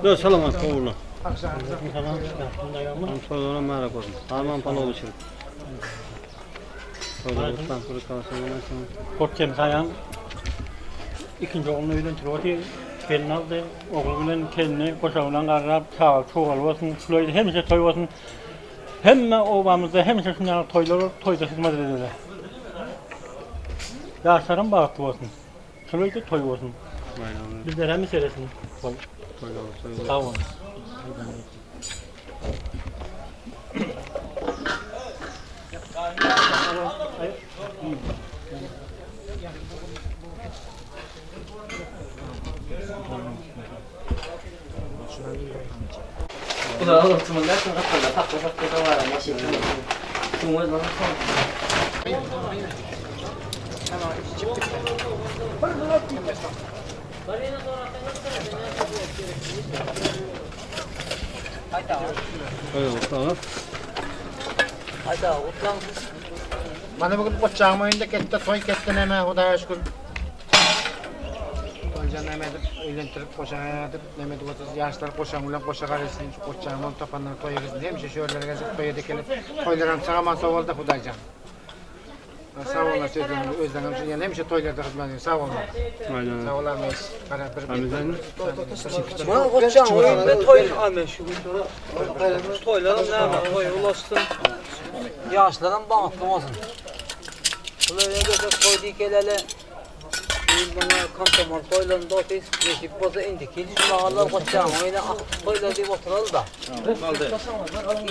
Dur salamat ogullar. Toýlaram märäk bolsun. Arman palaw bişirip. Goçjem saýan ikinji ogluny öýlendirip otyr. Gelin aldy. Ogly bilen gelni goşa bilen garrap, çagaly çugaly bolsun. Şular hemişe toý bolsun. Hemme obamyzda hemişe şundan ýaly toýlar bolup, toýda hyzmat edeli. Ýaşlaram bagtly bolsun. Şol öýde toý bolsun. Bizlere meselesini toý. Sag boluň. Mana bugün goçjagyň öýünde ketde toý ketde näme Hudaýa şükür. Toýjan näme edip öýlendirip goşa edip näme edip otyr ýaşlar goşaň bilen goşa garysyn şu goçjagyň ony tapanlar toýa gitsin hemişe şu ýerlere gelsek toýa dikelip toýlaram sag-aman sag bolda Hudaýjan. Sag bollar sözleriňiz özleriňiz üçin ýene hemişe toýlarda hyzmat ediň sag boluň. Sag bol Ameş. Gara bir Mana goçjaň öýünde toý amen şu gün. Toýlaram näme toý ulaşsyn. Ýaşlaram bagtly bolsun. Şular ýerde toý dikeleli. Ýyl bana komsomol toýlarynda otyrys. Nesip bolsa indiki ýyl jumalar goçjaň öýüne akyp toýlar diýip oturaly da.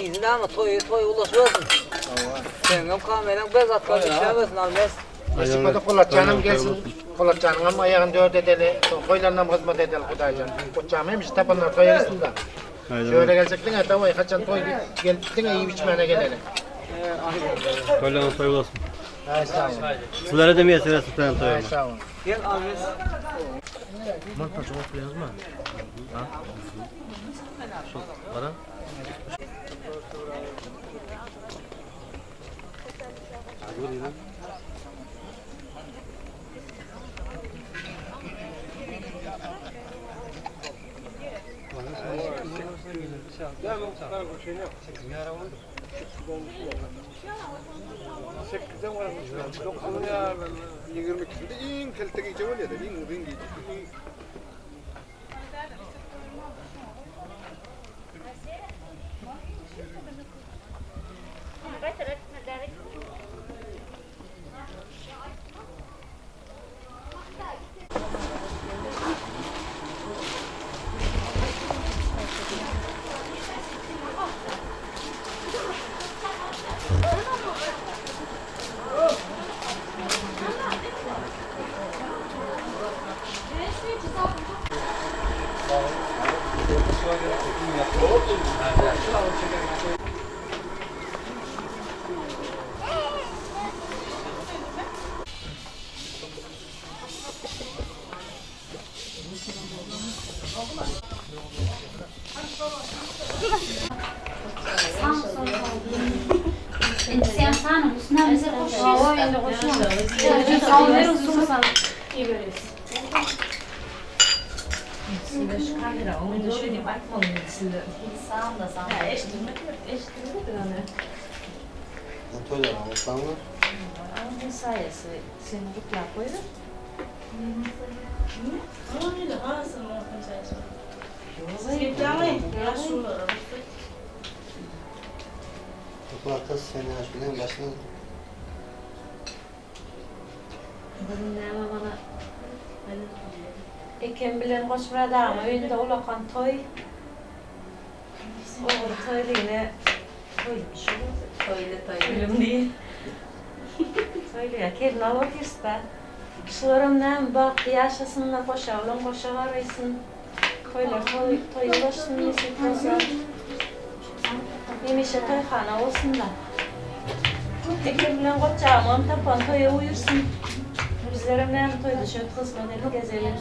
Yzy näme toýy toý ulaşybersin. Seňem kameraň bir zatlar düşäwersin almes. Nesip bolsa Polatjanam gelsin. Polatjanyňam aýagyny dört edeli. Soň toýlarynam hyzmat edeli Hudaýjan. Goçjam hemişe tapanlar toýa gitsin da. Şöyle gelsek diňe dawaý haçan toý diýip gelip diňe iýip içmäne geleli. Toýlaryň toý bolsun. Ay sag bol. Sizlere de miýesser etsin sizleriň Ay toýuňyz. sag bol. Gel almes. Toýlaryň gutlanlar. Toprakda sen ýaş bilen başyň Näme bana Ekem bilen Goçmyrat agaň öýünde ulakan toý. Ogul toýlyny toýlumy şu Toýly toýly. Toýlum diý. Toýlyýa gelin alyp otyrys-da. Şularam näme bagtly ýaşasynlar, goşa bilen goşa garaýsyn. Toýlar toý toý ulaşsyn nesip bolsa. Hemişe toýhana bolsun-da. Ekem bilen Goçjagymam tapan toýa buýursyn. Bizlerem näme toýda şöýt hyzmat edip gezeli.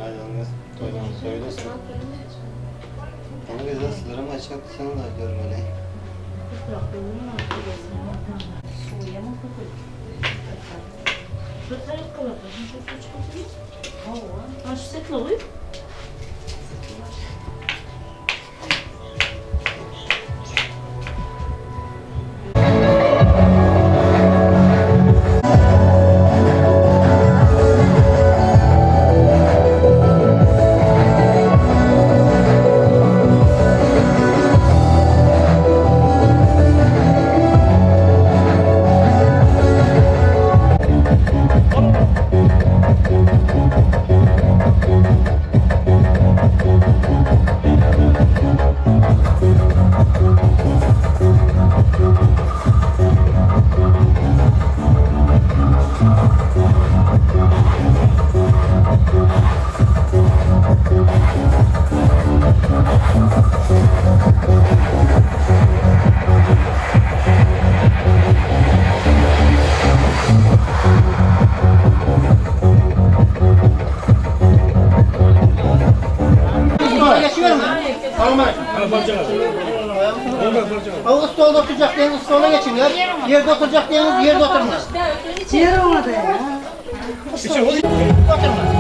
Aýdanyňyz toýlaryň toýlasyn. Ony güzel sizlerem aýtjak sen-de görmeli. Stolda oturjak diýeniz stola geçiňler. Ýerde oturjak diýeniz ýerde oturyňlar. Ýer oňa da. Oturyňlar.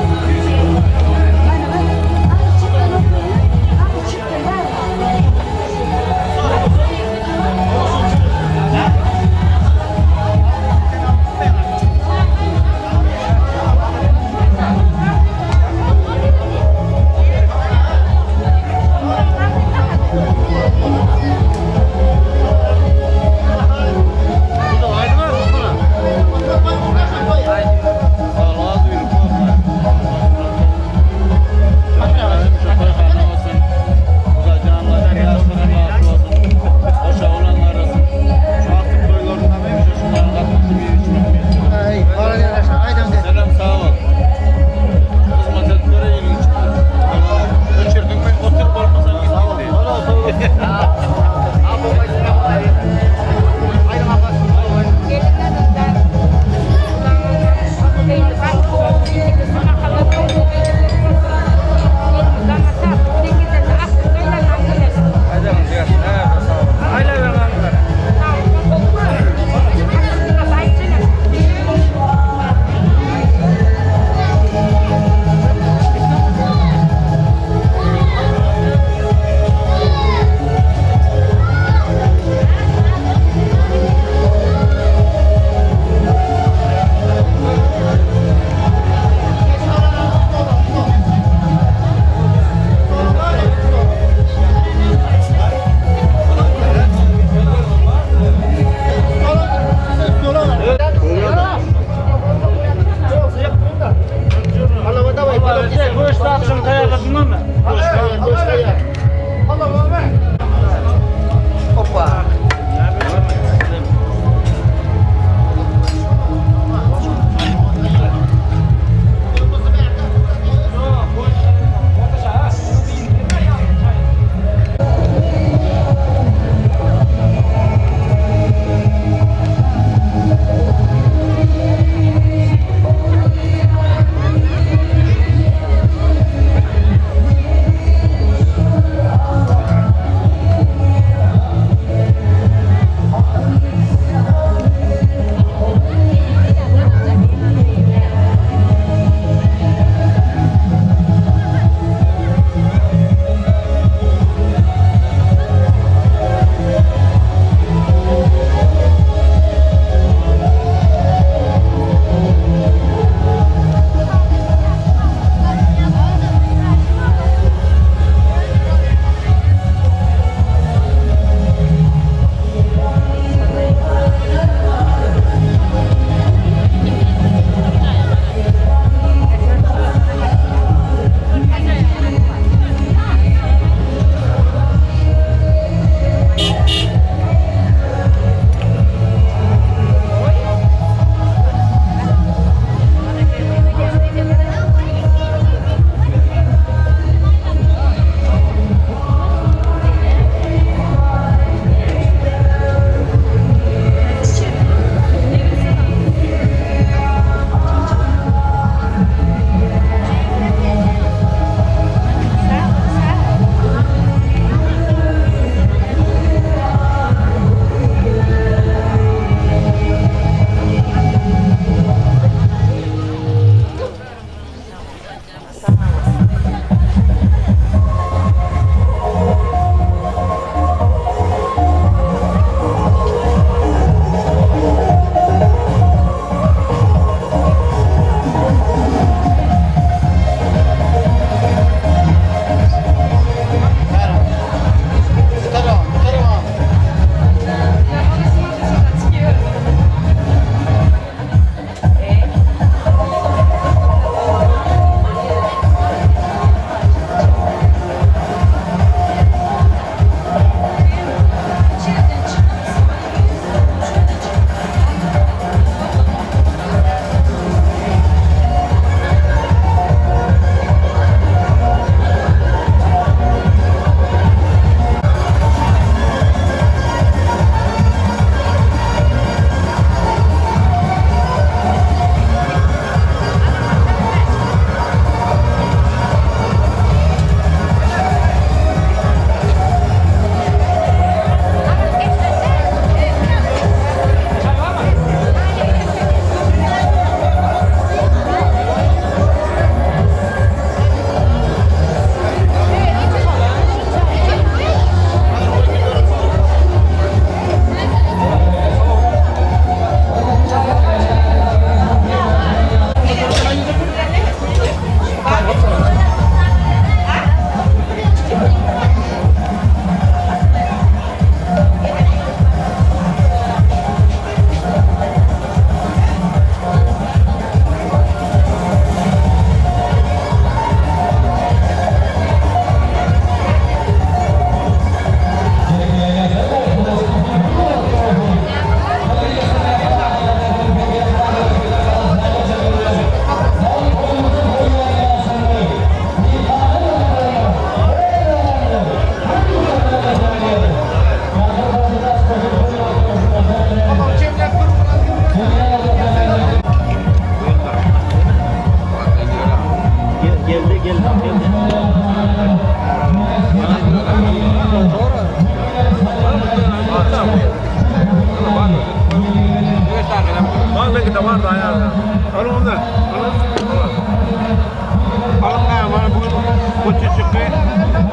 Geldi, geldi, geldi.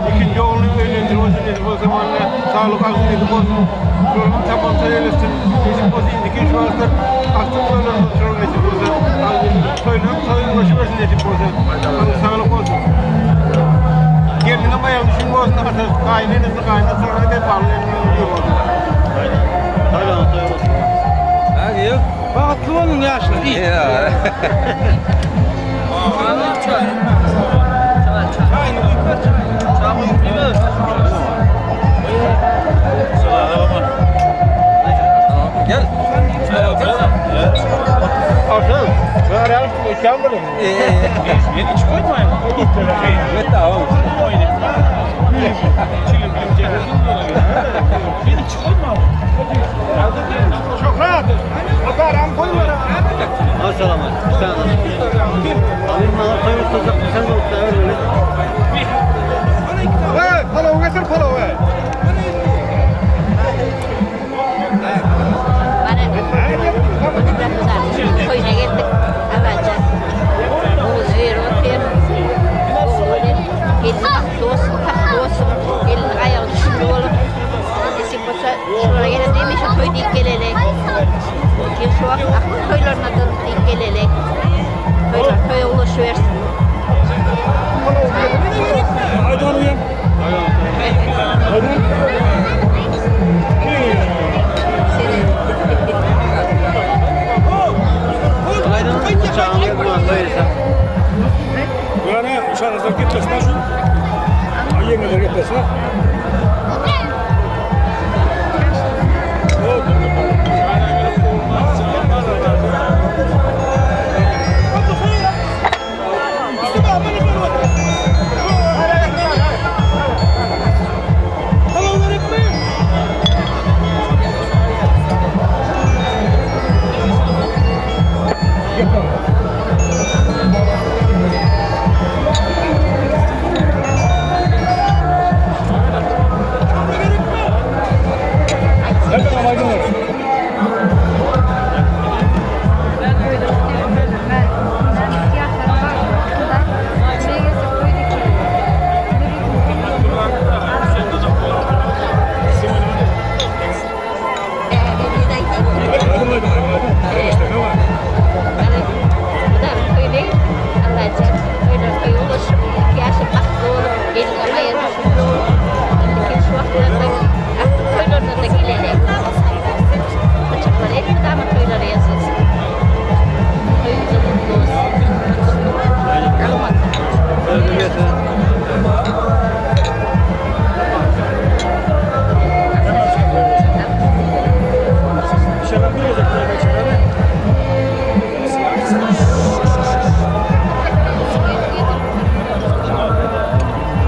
Ikinji ogluny öýlendirip olsun nesip bolsa walla saglyk agzy nesip bolsun şolaryň tapan toý eylesin nesip bolsa indiki şu wagtlar agtyk toýlar bolsun şolar nesip bolsa toýlaryň toýy ulaşybersin nesip bolsa saglyk bolsun gelniňem aýagy düşüm bolsun atasy gaýynenesini gaýynatasyny edip bagly elini bolsun. Toýlaryň toýy bolsun. Bagtly boluň ýaşlar. Al salamat. Bir tane. Alayım bana toy tutacak sen de otla ver öyle. Hey, palaw getir palaw. Toýuna geldik. Abaja. Oğuz ver otur. Oğlu gelin bagtly bolsun, taply bolsun. Gelin aýagy düşümli bolup. Nesip bolsa şulara gelen demiş toý diýip geleli. Ki şu wagt akly toýlaryna da diýip geleli. Toýlar toýa ulaşybersin. Aydın çağını yapma toy etsen. Yani uşağınızdan gitmesin şu. Yengeler gitmesin.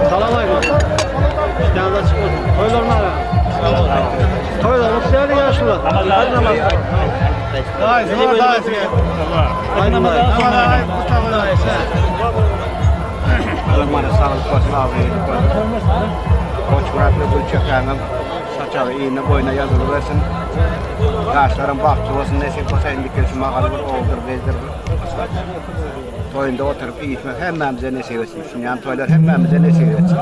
Salam aydın. Bir tane daha çıkmasın. Toylar mı ara? Toylar mutlu yani yaşlılar. Hadi namaz. Daha iyisi, daha iyisi. Aydın Bana sağlık olsun abi. Koç Murat'la Gülçekan'ın saçağı iğne boyuna yazılıversin. Yaşların bahtı olsun, nesip olsa indiki şu mağalı bir oğuldur, bezdir. Toyunda oturup içmek hemmemize nesip etsin. Şunyan toylar hemmemize nesip etsin.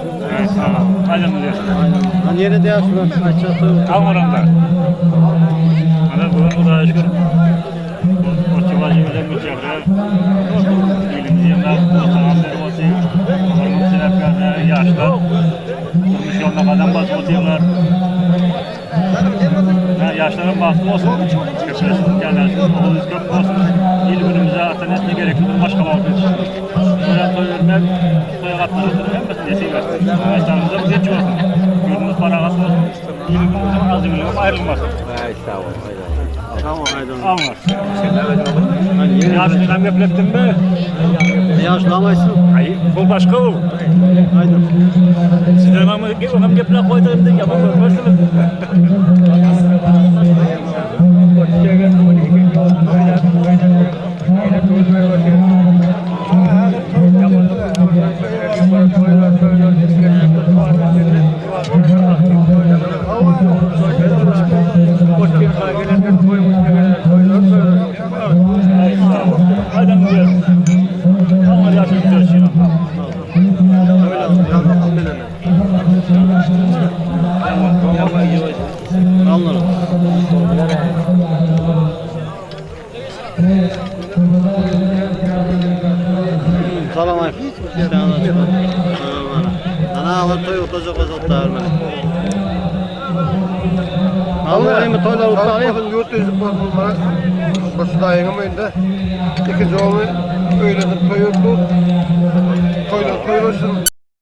Lan yine de yaşlılar. Açacak toy. Almaramda. Ana bugün Hudaýa şükür. Oçuwajy bilen müçehre. Elimizi ýygnap, salam berip otyr. Hormat sebäpkärleri ýaşlar. Durmuş ýoluna gadam basyp otyrlar. Ha, ýaşlaryň bagtly bolsun. Köplesin, gelsin, oğlumuz köp bolsun. Il günümüze ata nesine gerekli bir başka olsun. Toýa toý bermek, toýa gatnaşyp hemmesi nesip etsin. Ýaşlarymyza bu hiç bolsun. Ýurdumyz parahat bolsun. Il günümüzden azgynlygym aýrylmasyn. Tamam aydın. Almaz. Yaşlıdan geplettin mi? Yaşlamaysın. Ay, bu başka ol. Aydın. Sizden ama onam geple koydum diye yaman görmezsiniz. Salam aýk. Ana alar toý otajak bolsa men. Allah'ım toýlar utlaýyn. Ýurt özü bolsun bana. Başı daýyňym öýünde. Ikinji ogly öýlenip toý etdi. Toýlar toý bolsun.